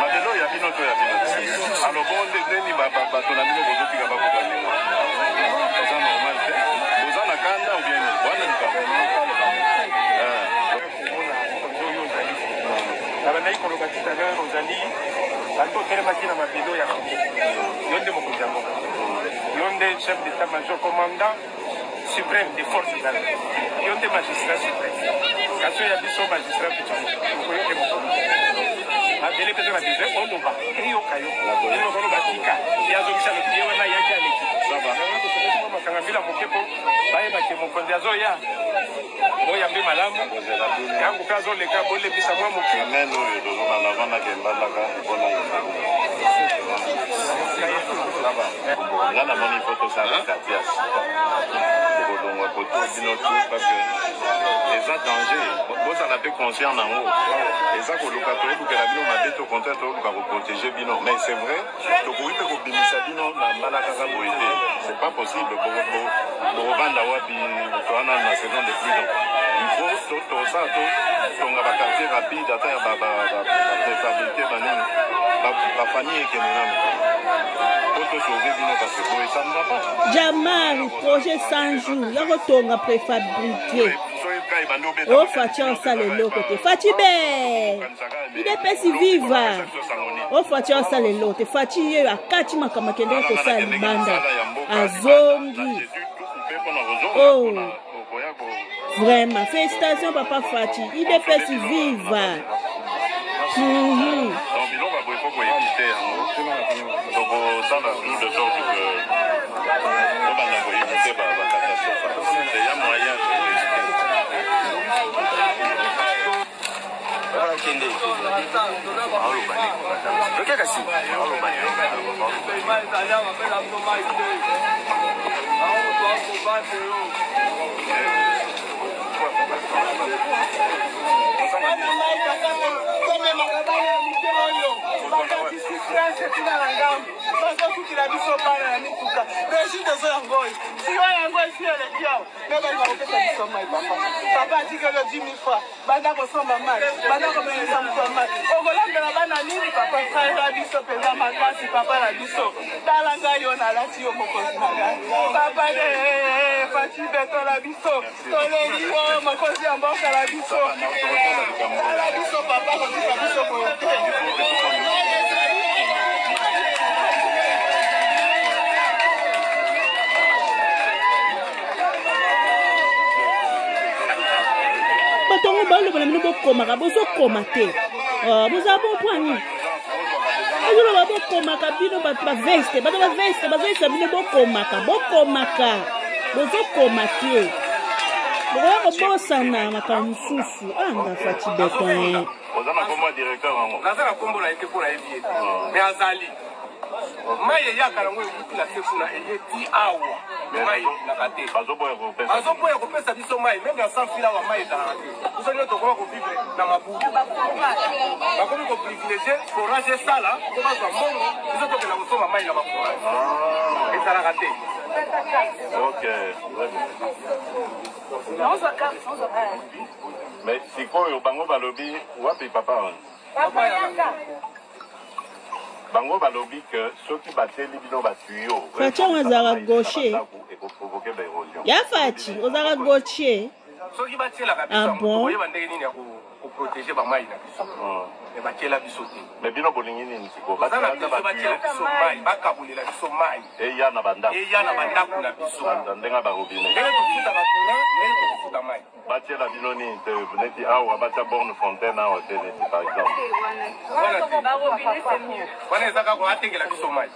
Mabele ya bino to ya bino te alors bon nde nini bato na bino bozotika bakota ndenge eza normal te boza na kanda ou bien nini wana likambo nabandaki koloba tout à l'heure ozali bato otelemaki na mabele ya kongo yo nde mokonzi ya mboka yo nde chef d'état major commandant suprême des forces armées yo nde magistrat suprême kasi oyo ya biso magistrat okoyoke mokolo mabele mpe na besoin oloba eyoka yo eloko oloba tika ye azongisa lobi ye wana ayaki aleki yango tosopesi mwa masanga mbila moke mpo bayeba ke mokonzi azoya boyambe malamu ntango mpe azoleka bolembisa mwa moke amen oyo tozobanda vandaka embandaka mpona nga namoni fo tosala quartier ya sika tokolongwa koto bino tu parce que eza danger bozala mpe conscient nango eza koluka toyolukela bino mabe to contraire toyoluka koprotege bino mais c'est vrai tokoki mpe kobimisa bino na mbala kaka boye te c'est pas possible bokovanda wapi towana na saison de pluie donc il faut tosala totonga baquartier rapide ata ya bapréfabriqué banini bafamille ekende nano po tosauve bino parce que boye ça ne va pas. Jamari projet 100 jours ya kotonga préfabriqué o Fatshi osala eloko te Fatshi be idepesi viva o Fatshi osala eloko te Fatshi ye akati makambo akendeki kosala libanda azongi oh vraiment félicitations papa Fatshi idepesi viva mm -hmm. Donc biloko ya boye faut koevite yango tokosala tout de sorte que tobanda koevite bacatastrophe eya moyen okende oke kasi tomemaka bana ya mike oyo bakati souffrance etina na ngambo bazokutila biso bana na mituka regime ezo yango oyo siwa yango esi eleki awa me balinga kopesa biso mai papa papa atikeli yo 10 000 fois banda kosomba mai banda komelisa moto ya mai okolambela bana nini papa salela biso mpenza makasi papa na biso tala ngai yo nalati yo mokonzi na ngai papa de faci beto na biso toleli yo mokonzi ya mboka na biso tala biso papa kotika biso boye te. Bato yango baloba na bino bokomaka bozokoma te ah, bozala bon mpo nini azoloba bokomaka bino bato baveste bato baveste bazoyesa bino bokomaka bokomaka bozokoma te bokoya kobosana makambo mosusu anga ah, fati beton oza na kombo ya directeur yango naza na kombo na ye te mpo nayebi ye me azali mai eyaka yango ewuti na se kuna eye ti awa mai ebimaka te bazoboya kopesa biso mai meme na sans fil awa mai ezalaka te biso nyonso tokoma kovivre na mabulu bakomi koprivilegie forage esala mpo bazwa mbongo biso tokenda kosomba mai na baforage ah. ezalaka te ok mais sikoyo bango balobi wapi papa wana bango balobi que soki batieli bino ba tuyau Fatshi yango azalaka gaucher ekoprovoke ba érosion ya Fatshi ozalaka gaucher soki batielaka biso ah yango bon tokoyeba ndenge nini ya ko Koprotéger bamai na biso, mais batiela biso te. Mais bino bolingi nini sikoyo? Baza na biso, batiela biso mai, bakabolela biso mai. Eya na bandako. Eya na bandako na biso. Ndenge barobinet. Ndenge tofutaka courant, ndenge tokofuta mai. Batiela bino nini te? Neti awa batya borne fontaine awa te, neti par exemple. Wana eza kaka atekela biso mai.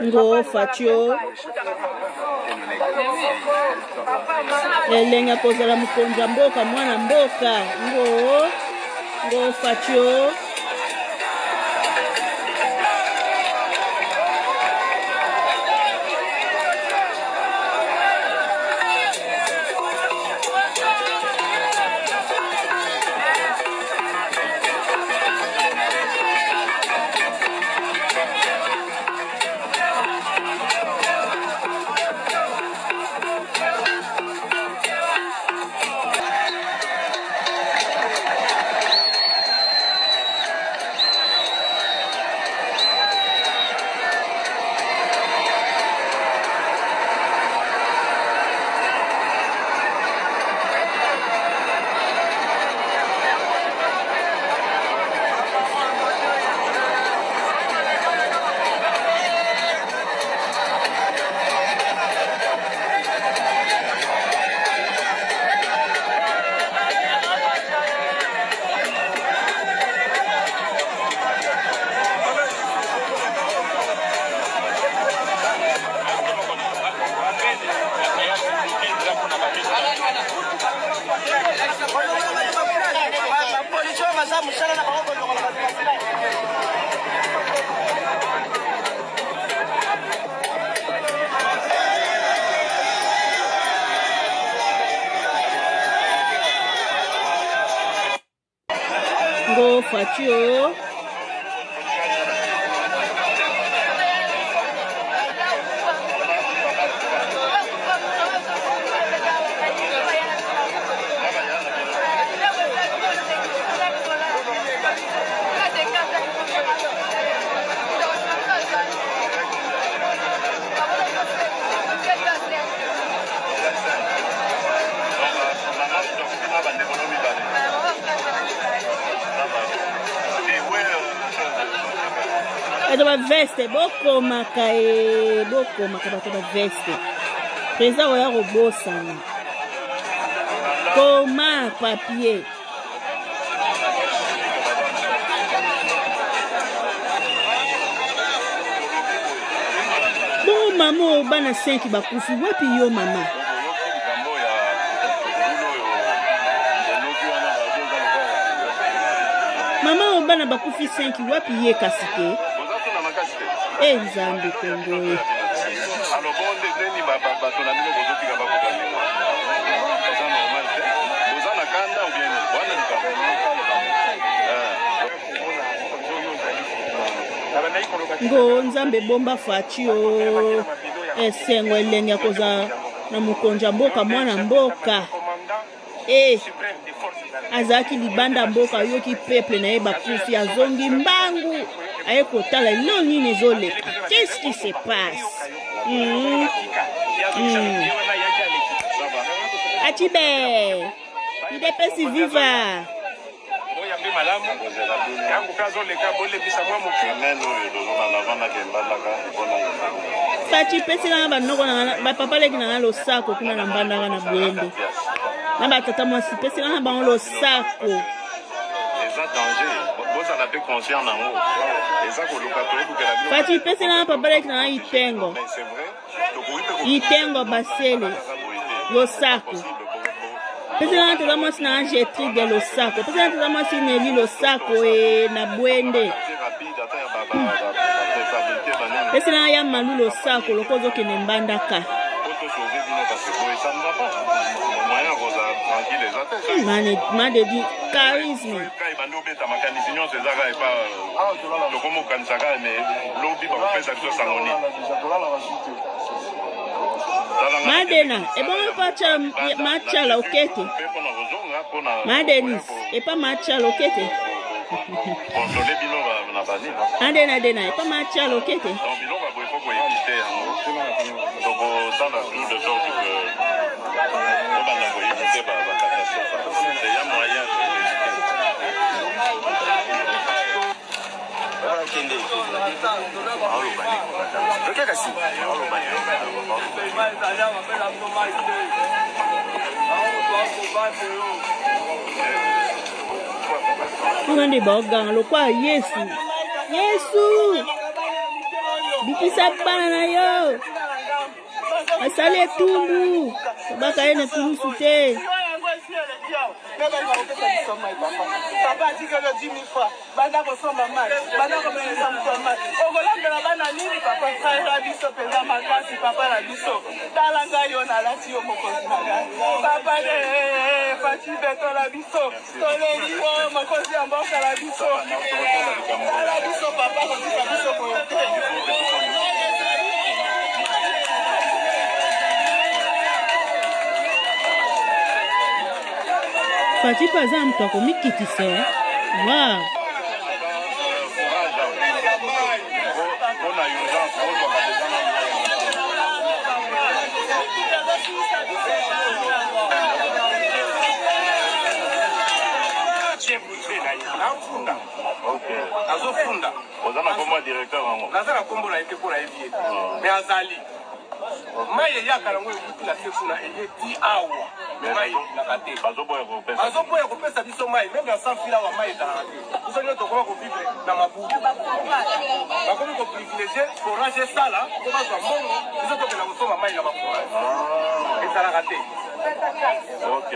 Ngo Fatio, elengi ya kozala mokonzi ya mboka, mwana mboka. Ngo ngo Fatio. Ngo Fatio. Bato baveste, bokomaka e, bokomaka. Bato baveste, président oya kobosana koma papier. Bongo mama oyo, bana 5 bakufi wapi yo mama? Mama oyo, bana bakufi 5 wapi ye? Kasi te e, Nzambe, Kongo ye. Alors bon, ndeni bato na bino bozotika bakota ndenge eza normal te. Boza na kanda ou bien nini? Wana likambo. Ngo Nzambe, bomba Faci o. Esengo, elenge ya kozala na mokonzi ya mboka, mwana mboka e azalaki libanda mboka, ayoki peuple na ye bakufi, azongi mbangu, aye kotala elo nini ezoleka. Qu'est-ce qui se passe? Achibe UDPS viva! Boyambi malamu yango mpe azoleka, bolembisa mwa moke. Amen. Oyo tozonga navandaka embandaka mpona Faci, peselanga banoko na bapapa leki na nga losako kuna na Mbandaka na Bwende, na batata mwasi, peselanga bango losako. Eza danger, bozala mpe conscient nango, eza koluka toyebukela bino. Faci, peselanga papa leki na nga Itengo. Mais c'est vrai, tokoki mpe Itengo Basele losako. Peselanga toza mwasi na nga Gertrude losako. Peselanga toza mwasi Neli losako e na Bwende. Rapide ata ya bapréfabriqué banini. Peselanga ya Malu losako loko ozokende Mbandaka. Po tosauve bino, parce que boye ça ne va pas, moyen ya kozala tranquille eza te. Madedi charisme. Ka ebandi obeta, makanisi nyonso eza kaka epa tokomi kokanisa kaka, mais lobi bakopesa biso sango nini? Madena ebongo pacha machala okete. Mpe mpona kozonga mpona Madenis epa machala okete. Console bino na banini. Adena dena epa machala okete. Donc biloko ya boye faut koéviter yango. Tokosala tout de sorte que tobanda koéviter bacatastrophe. Oke kasi. Kuna nde baoganga lokwa Yesu, Yesu bikisa bana na yo, asali etumbu, tobaka ye na ekulusu te. Papa atikeli yo 10 000 francs, banda kosomba mai, banda komelisa moto ya mai, okolambela bana nini? Papa, salela biso mpenza makasi, papa na biso. Tala ngai yo nalati yo mokonzi na ngai, papa de Fatshi Béton na biso, toleli yo mokonzi ya mboka na biso. Tala biso papa, kotika biso boye te. Fatshi mpe aza moto akomikitisa. Wow. Mpona urgence ozwaka deja na Nafunda. Azofunda. Oza na kombo ya directeur yango? Naza na kombo na ye te mpo nayebi ye te, mais azali mai eyaka nango ewuti na se kuna, eye ti awa, mais mai ebimaka te. Bazoboya kopesa. Bazoboya kopesa biso mai, même na sans fil awa mai ezalaka te. Biso nyonso tokoma kovivre na mabulu. Bakomi koprivilégier forage esala mpo bazwa mbongo, biso tokenda kosomba mai na baforage, ezalaka te. Ok,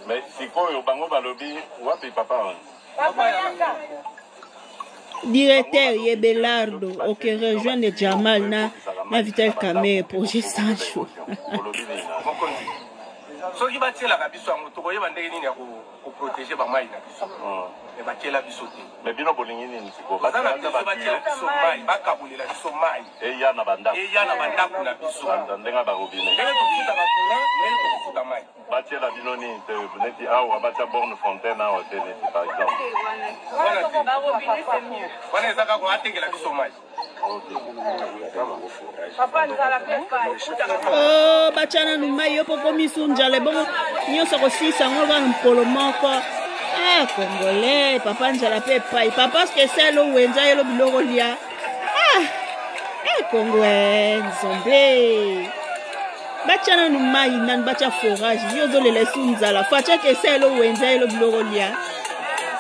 mais sikoyo bango balobi wapi, papa wana? Directeur Yebelardo oke rejoindre Jamal na Vital Kamerhe, projet 100 jours. Olobi nini na Mokonzi, soki batielaka biso yango, tokoyeba ndenge nini ya koprotéger bamai na biso, mais batiela biso te. Mais bino bolingi nini sikoyo? Baza na biso, batiela biso mai, bakabolela biso mai. Eya na bandako. Eya na bandako na biso. Ndenge barobinet. Ndenge tofutaka courant, ndenge tokofuta mai. Batiela bino nini te? Neti awa batia borne fontaine awa te, neti par exemple? Wana te, wana eza kaka atekela biso mai. Oh, batya nanu mai, yo mpo misu nzala, ebongo nyonso kosilisa yango kaka mokolo moko. Ah, congolais, papa nzala mpe epai papa soki esala owenza yelo biloko lia. Ah, eh, Kongo eh, nzambe, batya nanu mai, nanu batya forage. Yo ozolela esu nzala, fatiaka esala owenza yelo biloko lia.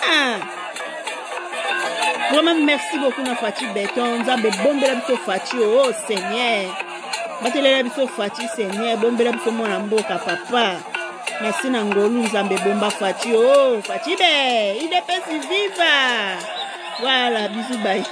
Ah, vraiment merci beaucoup na Fatshi Béton. Nzambe bombela biso Fatshi. Oh Seigneur, batelela biso Fatshi. Seigneur, bombela biso mwana mboka papa. Merci na ngolu, Nzambe bomba Fatshi. Oh Fatshi be, UDPS viva. Voilà, bisous, bye.